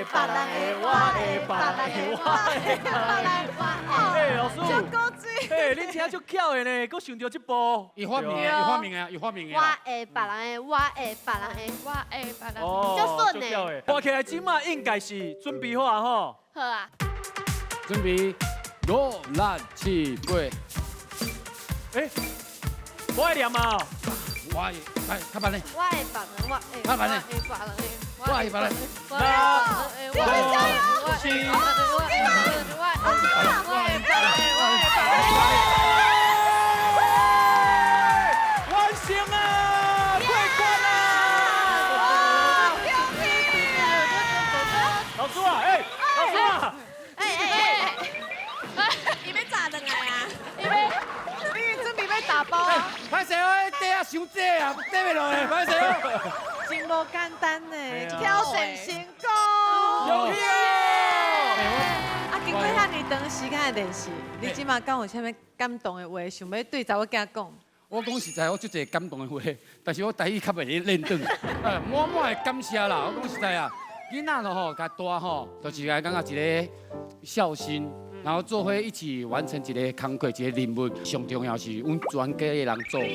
別人的，我的，別人的，我的，別人的。哎，老師，哎，恁這足巧的呢，閣想著這步。伊發明的，伊發明的，伊發明的。我的別人的，我的別人的，我的別人的。哦，足順的。看起來這馬應該是準備好啊吼。好啊。準備，五、六、七、八。哎，我愛念啊。我愛，來，較慢咧。我的別人，我的，較慢咧。別人的，我愛別人。我的，我的，七。我的，我的，別人的，我的，完成啊！過關啊！老師啊，哎，老師啊。哎哎哎，伊欲炸轉來啊？伊欲，你準備欲打包啊？歹勢，我底仔傷濟啊，底袂落來，歹勢。真無簡單呢，挑戰成功。恭喜啊！啊，經過遐爾長時間的練習，你這馬敢有啥物感動的話，想欲對查某囝講？我講實在，我足濟感動的話，但是我台語較袂咧練轉。滿滿的感謝啦，我講實在啊，囡仔咯吼，較大吼，就是來感覺一个孝心，然後做伙一起完成一个工課，一個任務。上重要是阮全家的人做伙。